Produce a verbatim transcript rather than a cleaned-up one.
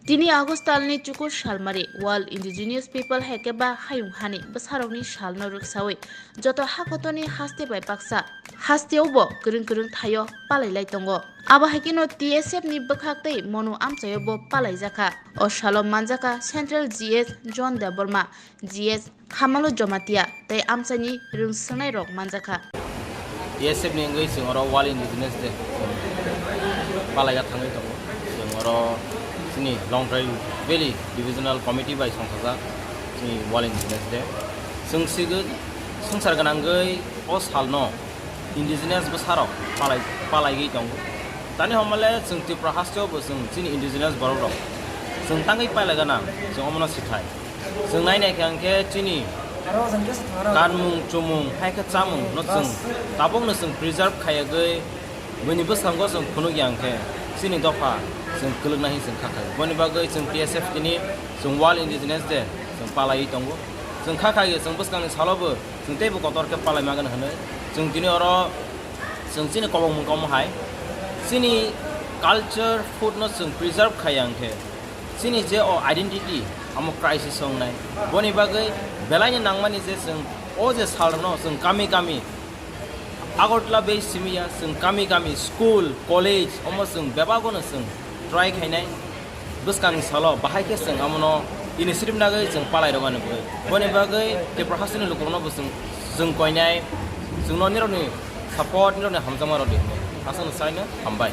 Tini August talni chukur salmari World Indigenous People hai khe ba hayung hani bwsarokni salno rwksawi joto hakotorni haste bai baksa hasteo bo kwrwng kwrwng thaio palai lai tongo. Abo hai kheno T S F ni bwkhak tei monu amchaio bo palai jakha. O salo manjakha Central G S John Debbarma, G S Khamalo Jomatia tei amchaini rwng swngnai rok manjakha. T S F ni wngwi chwng oro World Indigenous Day palaiga thangwi tongo. Chwng oro chini Longtrai Valley Divisional Committee bai songchajak chini World Indigenous Day. Chwng sigwi swngchar gwnangwi o salno Indigenous bwsarok palai-, palaigwi tongo. Tani homale chwng Tripura hasteo bo chwng chini Indigenous borok rok chwng tangwi palaiga nang chwng omono sithai. Chwng nai nai khe ang khe chini kanmung, chumung, hai khe chamung no chwng tabuk no chwng preserve khayagwi bini bwskango chwng phunuk yang khe chini dopha chwng kwlwkna hin chwng kha khai. Boni bagwi chwng T S F tini chwng World Indigenous Day chwng palaiwi tongo. Chwng kha khai chwng bwskangni salo bo chwng teibo kotor khe palai magwna hwnwi chwng tini oro chwng chini kobong mung komo hai chini culture food no chwng preserve khai yang khe chini je o identity amo crisis wngnai. Boni bagwi belaini nangmani je chwng o je salrokno chwng kami kami Agartala bai simiya chwng kami kami school, college omo chwng bebagono chwng try khainai bwskangni salo bahai khe chwng amono initiative nagwi chwng palai rwmani bagwi. Boni bagwi Tripura hasteni lukurokno bo chwng, chwng koinai chwngno nirokni support, nirokni hamjakma rwdi. Aswkno saino hambai.